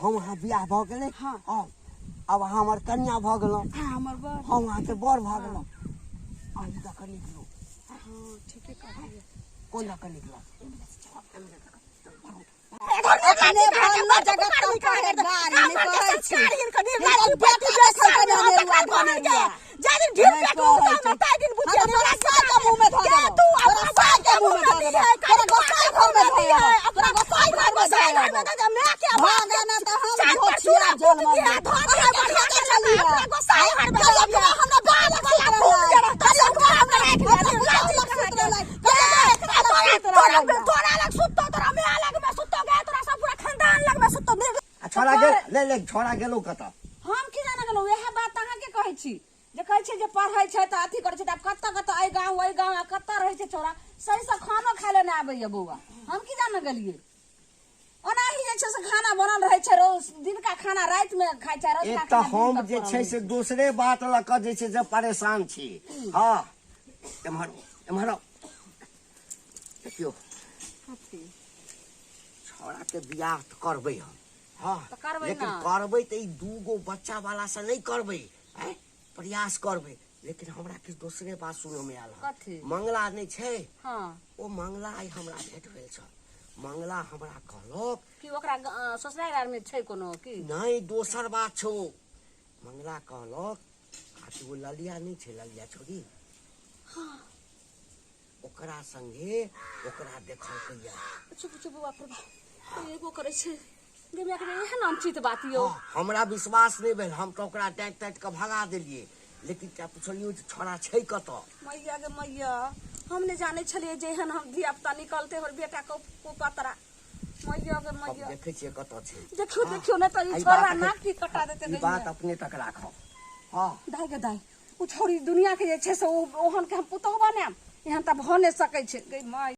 हम अहाँ बियाह भऽ गेलै। हाँ। आब अहाँ हमर कन्या भऽ गेलहुँ। हाँ, हमर बर। हम अहाँके बर भऽ गेलहुँ। अहीं दऽ कऽ निकलू। हाँ, ठीके कहलियै। कोन दऽ कऽ निकलू? अपने भरलो जगह तक पढ़े गाड़ी नहीं कहै छी। हिनकर बेटी देखल के अनेरुआ धनेरुआ। नहीं कहै छी। हम तऽ तोरा साइके मुँह में धऽ देबौ। तोरा साइके मुँह में धऽ देबौ। तोरा गोसाई घर में धऽ देबौ। तोरा गोसाई घर में धऽ देबौ। भागे ना तऽ हम धोछिया जल में। अहाँ बढ़िया के छलियै। कहियो कि हमरा बाल लग सुत रहलै। कहियो कि हमरा हमरा बुच्ची लग सुत रहलै। कहियो कि एकरा लग सुत रहलै। तोरा लग सुततो, तोरा माय लग में सुततो गे, तोरा सब पूरा खानदान लग में सुततो। आ छोड़ा गेल ले ले, छोड़ा गेलो कतऽ? हम की जाने गेलहुँ? वएह बात तऽ अहाँके कहै छी जे कहै छै जे पढ़ै छै तऽ अथी करै छै, तऽ आब कतऽ कतऽ एहि गाँव ओहि गाँव आ कतऽ रहै छै छौड़ा, सहीसँ खानो खाय लए नहि आबैए बौआ। हम की जाने गेलियै? ओनाही जे छै से खाना बनल रहै छै, रोज दिनका खाना रातिमे खाइ छै, एक रतुका तऽ खाना हम दिन जे तक छै बनल से दोसरे बात लऽ कऽ जे छै से परेशान छी। हँ, एम्हर एम्हर आउ। देखियौ, छौड़ा के बियाह तऽ करबै हम। हँ। तऽ करबै लेकिन ने। करबै तऽ ई दूगो बच्चा वाला से नहि करबै, आँय, प्रयास करबै। लेकिन हमरा किछु दोसरे बात सुनऽ मे आयल हँ। कथी? मंगला नहि छै? हँ। ओ मंगला आइ हमरा भेट भेल छल। मंगला हमरा कहलक कि ओकरा ससुराल मे छै कोनो की? नहि, दोसर बात छौ। मंगला कहलक आ कि ओ ललिया नहि छै, ललिया छोड़ी, ओकरा संगे ओकरा देखलकैया। चुप चुप, बाप रे बाप, एगो करै छै गे माय के, एहन अनुचित बात यौ। हँ, हमरा विश्वास नहि भेल, हम तऽ ओकरा डाँटि ताँटि कऽ भगा देलियै। लेकिन तेँ पुछलियौ जे छोड़ा छै कतऽ? मैया गे मैया, हम नहि जानै छलियै जे एहन हम धिया पुता निकलते हमर बेटा के कुपतरा। मैया गे हम मैया, देखै छियै कतऽ छै। देखियौ। हँ। देखियौ, नहि तऽ ई एहि छोड़ा बात नाक की कटा देतै। ई गे बात माय। अपने तक राखब। हँ। दाइ गे दाइ, ओ छौड़ी दुनिया के जे छै से ओ ओहन के हम पुतहु बनायब, एहन तऽ भऽ नहि सकै छै गे माय।